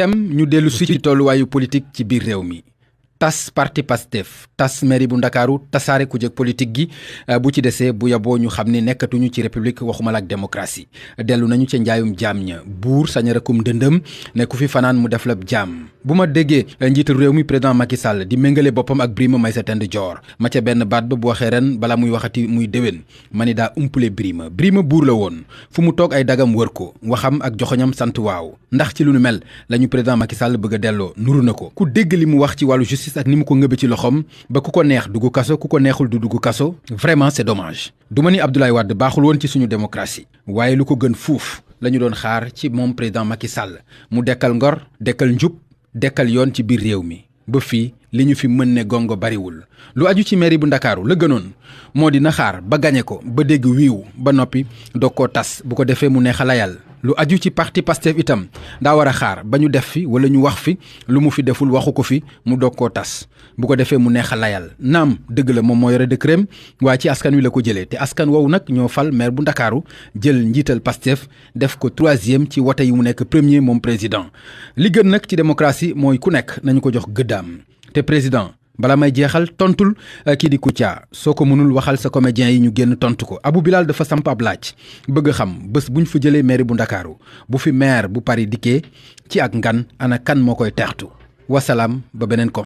tem ñu dellu si ci tolluwaayu politique ci biir réew mi tas parti Pastef tas mairie bu Ndakaaru tasaare ku jëg politique gi bu ci desee bu yaboo ñu xam ne nekkatuñu ci république waxuma la ak démocratie dellu nañu ca njaayum jaam ña buur sañ rakum dëndëm ne ku fi fanaan mu def la jaam bu ma déggee njiital réew mi président Macky Sall di méngale boppam ak Birima Maïssata Dior ma ca benn baat ba bu waxee ren bala muy waxati muy déwén ma ni daa umpule Birima buur la woon fu mu toog ay dagam wër ko waxam ak joxoñam sant waaw ndax ci lu nu mel lañu président Macky Sall bëgg a delloo nuru na ko ku dégg li mu wax ci wàllu justice ak ni mu ko ngëbe ci loxom ba ku ko neex dugg kaso ku ko neexul du dugg kaso vraiment c'est dommage du ma ni Abdoulaye Wade baaxul woon ci suñu démocratie waaye lu ko gën fuuf la ñu doon xaar ci moom président Macky Sall mu dekkal ngor dekkal njub dekkal yoon ci biir réew mi ba fii li ñu fi mën ne gongo bariwul lu aju ci mairie bu Ndakaaru la gënoon moo dina xaar ba gañe ko ba dégg wiiw ba noppi doog koo tas bu ko defee mu neex a layal lu aju ci parti Pastef itam daa war a xaar ba ñu def fi wala ñu wax fi lu mu fi deful waxu ko fi mu doog koo tas bu ko defee mu neex a layal naam dëgg la moom moo yore décret waaye ci askan wi la ko jëlee te askan woowu nag ñoo fal maire bu Ndakaaru jël njiital Pastef def ko 3e ci wote yi mu nekk 1er moom président li gën nag ci démocratie mooy ku nekk nañu ko jox gëddaam te président bala may jeexal tontul kii di Kouthia soo ko mënul waxal sa comédien yi ñu génn tontu ko Abou Bilal dafa samp ab laaj bëgg xam bés buñ fa jëlee maire bu Ndakaaru bu fi maire bu Paris dikkee ci ak ngan ana kan moo koy teextu wasalaam ba beneen ko